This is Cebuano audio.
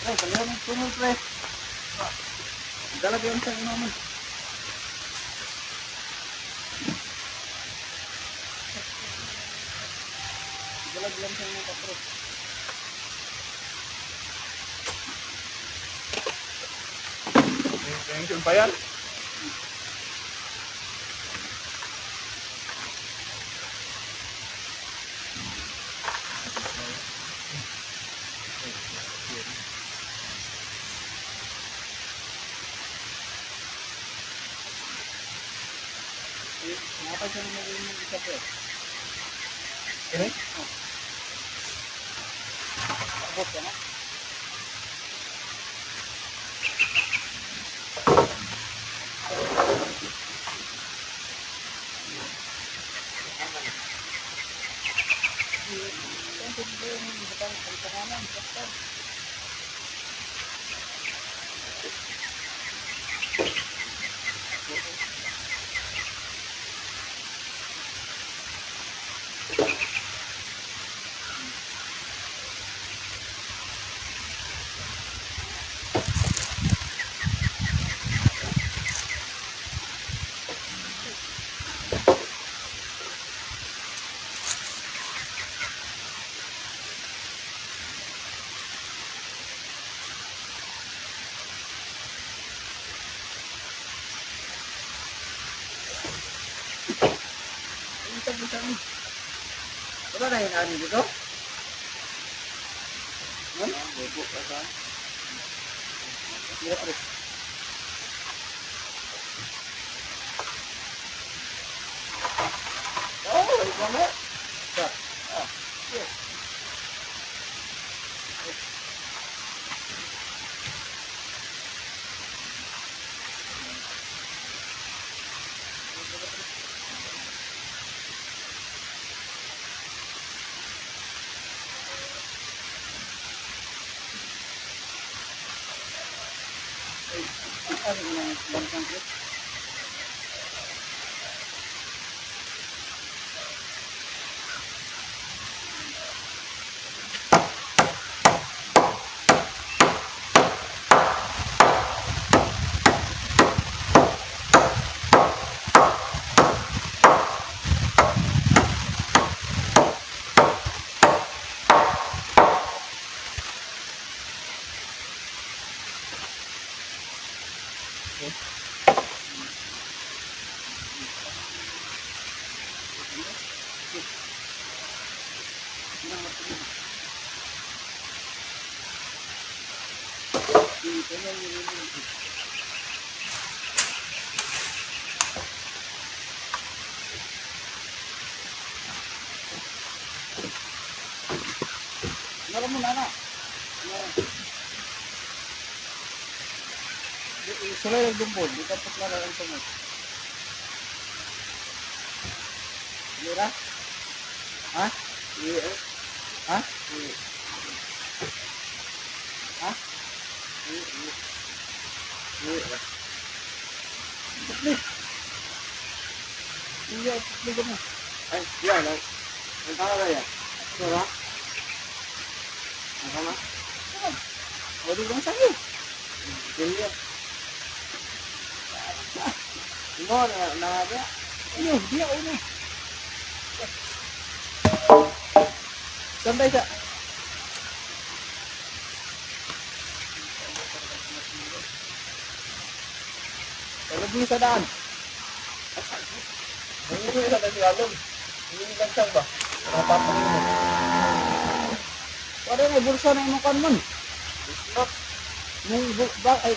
Pre, kalihan ng tunol, pre. Dala ba sa inuman? Dala lang sa inuman, pre. Tension pa yan. Eh, nakapag siya naman yung isa, pre. Ini? Abot ka na? Wala na yung ani dito? Ano? Bobo ka ba? Mira, pre. Oh, ikaw na. Sa. Ah. Yeah. Ay, ano na yung bangkang, pre? Meron mo na na. Meron. Sulay lang dumbol. Di ka putla lang tungod. Mira? Ha? Iya. Ha? Iya. Ha? Iya. Iya. Putli. Iya, putli ka mo. Ay, yan. Ang tama ba yan? Sura? Ang tama? O, di lang sa'yo. Ganyan. Mo, na, na, na. Iyo, di ako na. Sanday ka. Talog sa daan. Nangingi sa Tagalog. Nangingi lang siyang ba? Napapangin mo. Wala na, bulsa na imong kanman. Not. Mong ba, ay.